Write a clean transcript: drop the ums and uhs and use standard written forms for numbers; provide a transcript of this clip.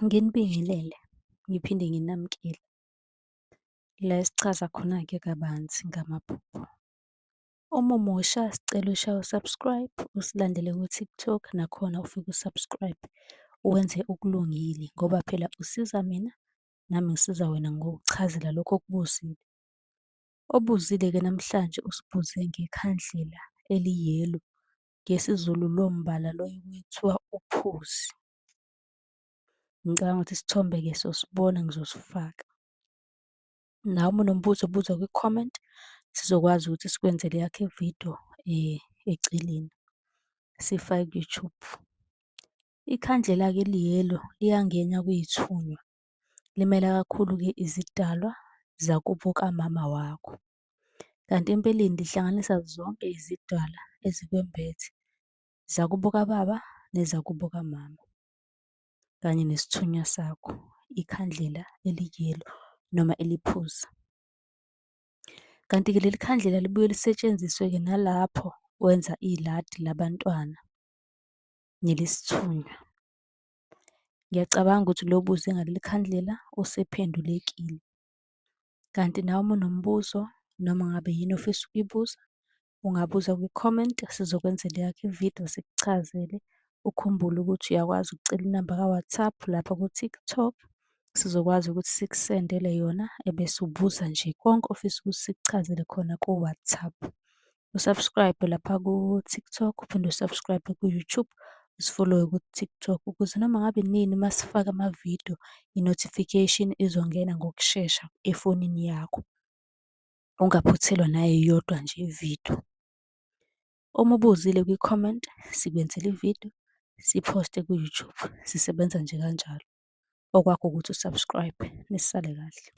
Nginibingelele, ngiphinde nginamukele la esichaza khona-ke kabanzi ngamaphupho. Uma umusha, sicela ushaye u-subscribe, usilandele ku-TikTok, nakhona ufike u-subscribe, wenze okulungile ngoba phela usiza mina, nami ngisiza wena ngokukuchazela lokhu okubuzile. Obuzile-ke namhlanje usibuze ngekhandlela eli-yellow, ngesiZulu lowo mbala loyo kuthiwa uphuzi. Ngicabanga ukuthi isithombe-ke sosibona ngizosifaka. Nawe uma unombuzo buza kwi-comment, sizokwazi ukuthi sikwenzele eyakho ividiyo eceleni, siyifake ku-YouTube. Ikhandlela-ke eli-yellow liyangena kwiy'thunywa, limela kakhulu-ke izidalwa zakubo kamama wakho. Kanti empeleni lihlanganisa zonke izidalwa ezikwembethe, zakubo kababa nezakubo kamama, kanye nesithunywa sakho, ikhandlela eli-yellow noma eliphuzi. Kanti-ke leli khandlela libuye lisetshenziswe-ke nalapho wenza iladi labantwana nelesithunywa. Ngiyacabanga ukuthi lo obuze ngaleli khandlela usephendulekile. Kanti nawe uma unombuzo noma ngabe yini ofisa ukuyibuza, ungabuza kwi-comment sizokwenzela eyakho ividiyo sikuchazele. Ukhumbule ukuthi uyakwazi ukucela inamba ka-WhatsApp lapha ku-TikTok, sizokwazi ukuthi sikusendele yona ebese ubuza nje konke ofisa ukuthi sikuchazele khona ku-WhatsApp. U-subscribe lapha ku-TikTok, uphinde u-subscribe ku-YouTube, usifolowe ku-TikTok ukuze noma ngabe inini uma sifaka amavidiyo, i-notification izongena ngokushesha efonini yakho, ungaphuthelwa nayeyodwa nje ividiyo. Uma ubuzile kwi-comment, sikwenzela ividiyo, siyiphoste ku-YouTube, sisebenza nje kanjalo. Okwakho ukuthi u-subscribe, nisale kahle.